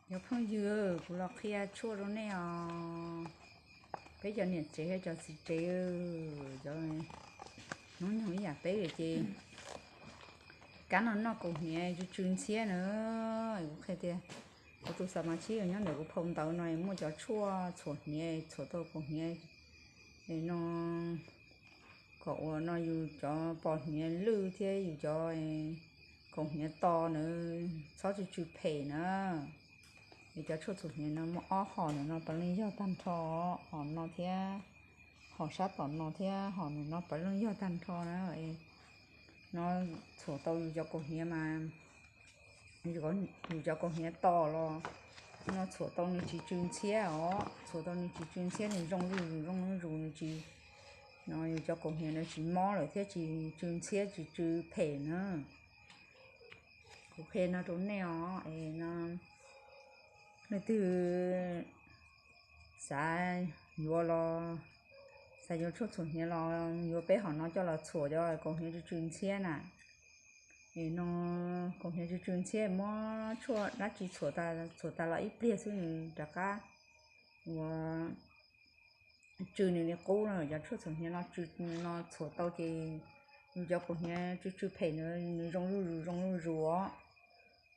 Cov phooj ywg, kuv los qhia tshuaj rau nej os. Peb cov niam tsev thiab cov txiv tsev, cov hnub nyoog ib yam peb ces kab no noj kaus hniav tsw tsw ntxhiab na. Kuv qhia tias kuv tus xav mas tshib nyob ntawm kuv phau ntawv no muaj cov tshuaj txhuam hniav, txhuam tau kaus hniav no kom ua no yus cov pos hniav lwj thiab yus cov kaus hniav to na txhob tsw tsw phem na. Es cov tshuaj txhuam hniav no muaj ob hom ntawm no puav leej yog tag nrho, hom no thiab, hom sab tom no thiab hom ntawm no puav leej yog tag nrho na. No txhuam tau yus cov kaus hniav mas, yus cov kaus hniav to los no txhuam tau nws tsis tsw ntxhiab os, txhuam tau nws tsis tsw ntxhiab, nws zoo zuj zus zoo zuj zus, nws tsis, no yus cov kaus hniav no tsis mob lawm thiab tsis tsw ntxhiab tsis tsw phem na. Kuv qhia no rau nej os, es no leej twg xav yuav los, xav yuav tshuaj txhuam hniav los yuav peb hom no coj los txhuam cov kaus hniav tsw tsw ntxhiab na. Es no kaus hniav tsw tsw ntxhiab muab tshuaj dab tsi txhuam tas, txhuam tas los ib pliag xwb nws rov qab ua tsw nws li qub na. Cov tshuaj txhuam hniav no tsw, no txhuam tau ces yus cov kaus hniav tsw tsw phem na, nws zoo zuj zus zoo zuj zus os.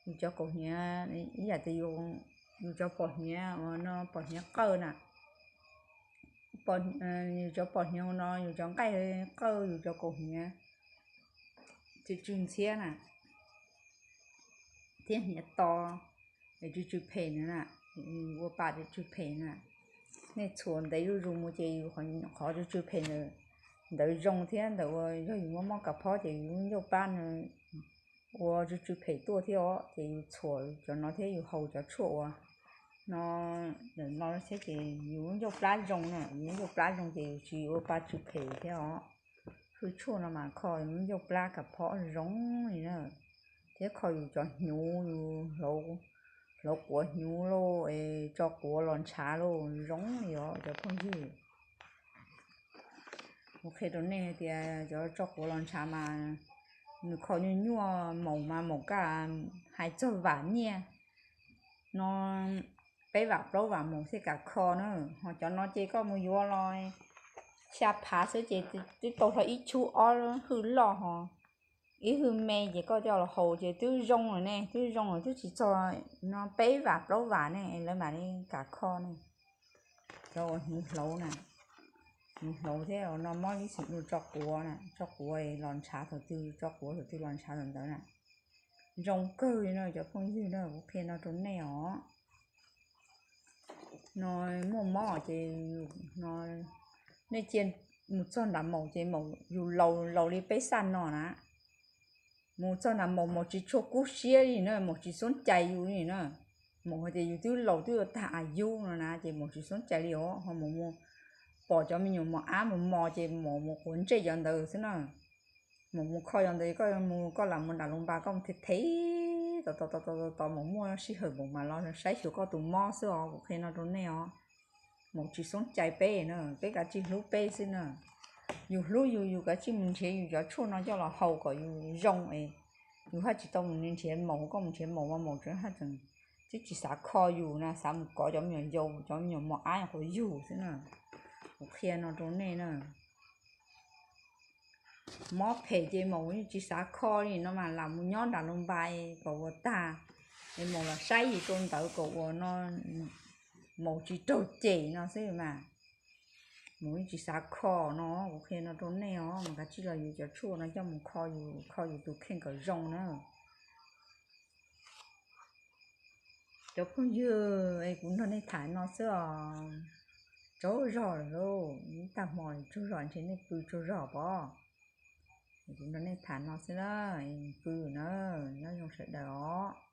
Yus cov kaus hniav ib yam tias yus cov pos hniav uas no pos hniav qawj na, yus cov pos hniav no yus cov nqaij qawj, yus cov kaus hniav tsw tsw ntxhiab na, thiab hniav to es tsw tsw phem na, ua pa tsw tsw phem na. Nej txhuam ntev zuj zus mus ces yus qhov tsw tsw phem ntawd zoo thiab, ntawd ua yog yus muaj mob kav phob ces yus lub ncauj plab ua tsw tsw phem tuaj thiab os. Ces yus txhuam cov no thiab yus haus cov tshuaj uas no ntawm no thiab ces yus lub ncauj plab zoo na, yus lub ncauj plab zoo ces yus tsis ua pa tsw phem thiab os. Hwj tshuaj no mas kho yus lub ncauj plab kav phob zoo li na, thiab kho yus cov hnyuv, yus hlauv quav hnyuv lauj, es tso quav los ntshav lauj, zoo li os cov phooj ywg. Kuv qhia rau nej tias cov tso quav los ntshav mas nws kho nyuaj nyuaj, maum mas maum kaj hais txog vam nyiaj no, peb vam plaub vam maum thiaj kam kho na. Ho cov no ces koj mus yuav los xya phav xwb ces twb tau hlo ib chub ob hwj loj ho, ib hwj me ces koj coj los haus ces twb zoo lawm ne, twb zoo lawm twb tsis txog no peb vam plaub vam ne, lawv mam li kam kho ne. Cov uas hnyuv hlauv na, hnyuv hlauv thiab no mob ib xim dua tso quav na, tso quav los ntshav thaum twg, tso quav thaum twg los ntshav thaum ntawd na. Zoo kawg li no cov phooj ywg na, kuv qhia no rau nej os. No muaj mob ces no nej cia mus txog nram maum ces maum yus laus laus li peb xaj no na, mus txog nram maum, maum tsis tshua kub siab li na, maum tsis xub cais yus li na. Maum hais tias yus twb laus twb yuav tag a yub no na ces maum tsis xub cais li os. Ho maum mus pom cov me nyuam mos ab mus mos ces maum mus quav ntsej cov ntawd xwb na. Maum mus kho cov ntawd, koj mus, koj lam mus nram lus npas koj mus them them tos tos tos tos tos maum muaj sij hawm maum mas los saib xyuas koj tus mob xwb os, kuv qhia no rau nej os. Maum tsis xub cais peb na, peb kav tsij hlub peb xwb na. Yus hlub yus, yus kav tsij mus nrhiav yus cov tshuaj no coj los haus kom yus zoo es yus haj tsis tau mus nrhiav maum, koj mus nrhiav maum mas maum tseem haj tseem twb tsis xav kho yus na, xav mus kov cov me nyuam yaus, cov me nyuam mos ab nyuam qhuav yug xwb na. Kuv qhia no rau nej na. Mob phem ces maum yeej tsis xav kho li no mas lam mus nyob nram lus npas kom ua tag, es maum los saib yus rau ntawd kom ua no maum tsis raug cem no xwb mas. Maum yeej tsis xav kho no, kuv qhia no rau nej os, mas kav tsij los yuav cov tshuaj no coj mus kho yus, kho yus tus kheej kom zoo na. Cov phooj ywg, es kuv nrog nej tham no xwb os. Tsaug zog lawm lauj, ib tag hmo tsaug zog ntshe nej pw tsaug zog pov. Es kuv nrog nej tham no xwb na, pw na, nyob zoo sawv daws os.